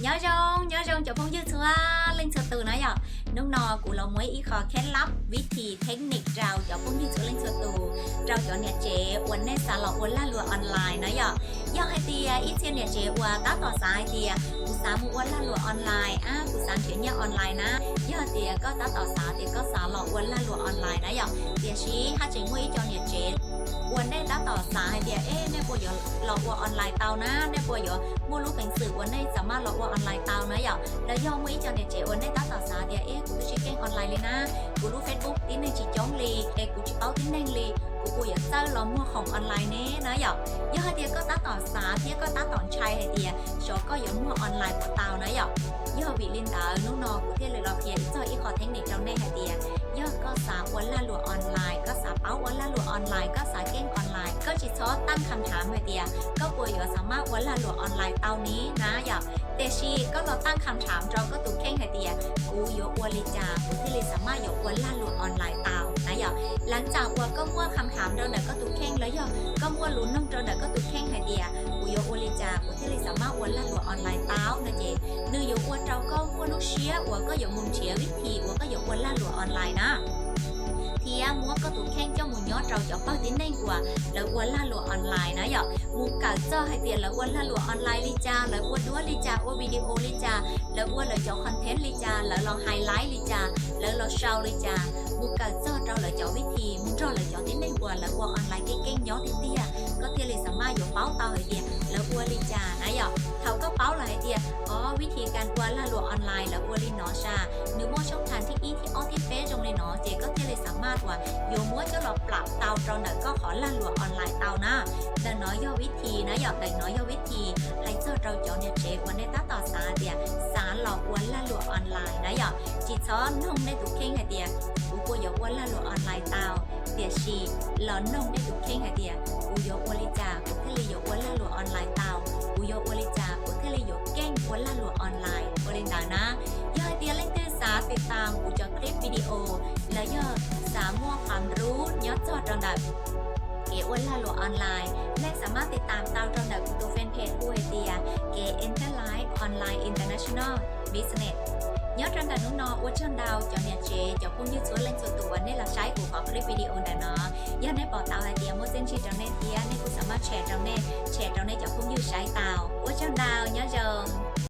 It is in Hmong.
Nyob zoo, nyob zoo cov phooj ywg txhua leej txhua tus na yom. Hnub no kuv los muab ib qho kheb lab vib thi theb nik rau cov phooj ywg txhua leej txhua tus, rau cov niam tsev uas nej xav los ua lag luam online na yom. Yog hais tias ib txhia niam tsev uas tab tom xav hais tias kuv xav mus ua lag luam online, kuv xav nrhiav nyiaj online na, yog tias koj tab tom xav tias koj xav los ua lag luam online na yom, tiam sis haj tseem muaj ib co niam tsev uas nej tab tom xav hais tias es nej puas yuav los ua online tau na, nej puas yuav muaj lub peev xwm uas nej xav maj los ua online tau na yom. Los yog muaj ib co niam tsev uas nej tab tom xav tias es kuv twb tsis keej online li na, kuv lub Facebook tib neeg tsis coob li es kuv tsis paub tib neeg li, kuv puas yuav txawj los muag khoom online ne na yom. Yog hais tias koj tab tom xav thiab koj tab tom ntshai hais tias xyov koj yuav muag online puas tau na yom. Yog vim li ntawd hnub no kuv thiaj li los qhia txog ib qho theb nik rau nej hais tias yog koj xav ua lag luam online, koj xav paub ua lag luam online, koj xav keej online, koj tsis txhob tag kham thav hais tias koj puas yuav xav maj ua lag luam online tau ni na yom. Tiam sis koj los tag kham thav rau koj tus kheej hais tias kuv yuav ua li cas kuv thiaj li xav maj yuav ua lag luam online tau na yom. Lav tsam uas koj muaj kham thav rau ntawm koj tus kheej los yog koj muaj lus noog rau ntawm koj tus kheej hais tias kuv yuav ua li cas kuv thiaj li xav maj ua lag luam online tau no ces nws yuav ua rau koj muaj lub siab uas koj yuav mus nrhiav vib thi uas koj yuav ua lag luam online na, thiab muab koj tus kheej coj mus nyob rau cov pawg tib neeg uas lawv ua lag luam online na yom. Mus kawm txog hais tias lawv ua lag luam online li cas, lawv ua duab li cas, ua video li cas, lawv ua lawv cov content li cas, lawv los highlight li cas, lawv los sau li cas, mus kawm txog rau lawv cov vib thi, mus nrog lawv cov tib neeg uas lawv ua online keej keej nyob tiag tiag, koj thiaj li xav maj yuav paub tau hais tias lawv ua li cas na yom. Thaum koj paub lawm hais tias o vib thi kas ua lag luam online lawv ua li no sas, nws muaj soob thas thib ib thib ob thib peb zoo li no ces koj thiaj li xav maj uas yuav muab coj los plam tau rau ntawm koj qhov lag luam online tau na. Ntawm no yog vib thi na yom, ntawm no yog vib thi hais txog rau cov niam tsev uas nej tab tom xav tias xav los ua lag luam online na yom. Tsis txhob noog nej tus kheej hais tias kuv puas yuav ua lag luam online tau, tiam sis los noog nej tus kheej hais tias kuv yuav ua li cas kuv thiaj li yuav ua lag luam online tau, kuv yuav ua li cas kuv thiaj li yuav keej ua lag luam online. Ua li ntawd na, yog hais tias leej twg xav tiv tam kuv cov clip video los yog xav muaj qhov rub nyob txog rau ntawm kev ua lag luam online, nej xav maj tiv tam tau rau ntawm kuv tus fanpage hu hais tias kev enter live online international business. Nyob rau ntawm hnub no ua tsaug ntau cov niam tsev cov phooj ywg txhua leej txhua tus uas nej los saib kuv qhov clip video ntawm no. Yog nej pom tau hais tias muaj txiaj ntsig rau nej thiab nej kuj xav maj share rau nej, share rau nej cov phooj ywg saib tau. Ua tsaug ntau, nyob zoo.